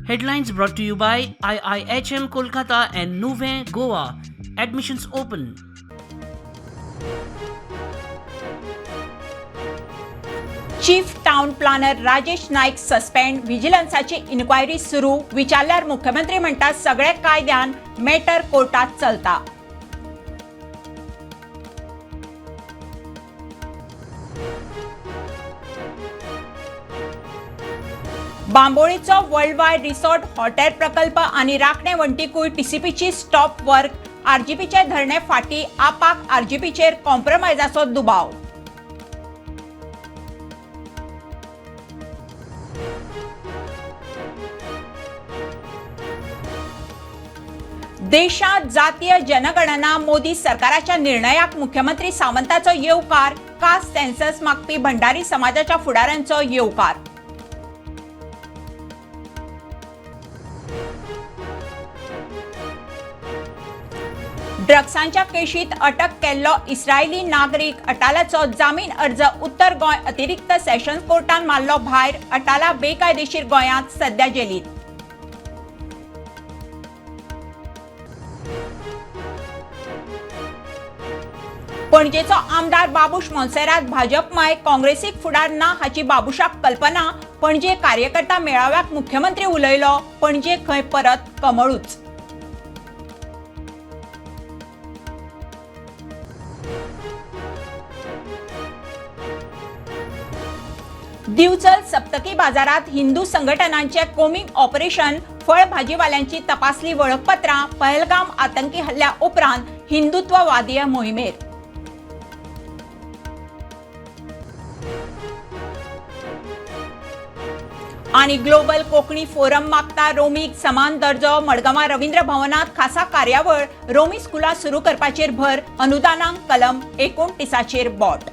Headlines brought to you by IIHM Kolkata and Nuvem Goa. Admissions open. Chief town planner Rajesh Naik suspend, विजिलन्साची inquiry सुरू. विचारल्यार मुख्यमंत्री म्हणटात सगळे कायद्यान, matter कोर्टात चलता. बांबोळीचो वर्ल्ड वायड रिसॉर्ट हॉटेल प्रकल्प आनी राखणे वण्टीकूय टीसीपीची स्टॉप वर्क. आरजीपीचे धरणे फाटी आपाक आरजीपीचेर कॉम्प्रोमायजाचो दुबाव. देशात जातीय जनगणना, मोदी सरकाराच्या निर्णयाक मुख्यमंत्री सावंताचो येवकार. कास्ट सेन्सस मागपी भंडारी समाजाच्या फुडाऱ्यांचो येवकार. ड्रग्सांच्या केशीत अटक केल्लो इस्रायली नागरीक अटालाचो जामीन अर्ज उत्तर गोंय अतिरिक्त सेशन्स कोर्टान मारलो भायर. अटाला बेकायदेशीर गोंयांत, सध्या जेलीत. पणजेचो आमदार बाबूश मोन्सेरात भाजपमय, काँग्रेसीक फुडार ना हाची बाबूशाक कल्पना. पणजे कार्यकर्ता मेळाव्याक मुख्यमंत्री उलयलो. पणजे खंय परत कमळूच. दिवचल सप्तकी बाजारात हिंदू संघटनांचे कोमिंग ऑपरेशन, फळ भाजीवाल्यांची तपासली वळखपत्रां. पहलगाम आतंकी हल्ल्या उपरांत हिंदुत्ववादीय मोहिमेर. आनी ग्लोबल कोंकणी फोरम मागता रोमीक समान दर्जो. मडगांवां रवींद्र भवनात खासा कार्यावळ. रोमी स्कुलां सुरू करपाचेर भर. अनुदानांक कलम 29चेर बोट.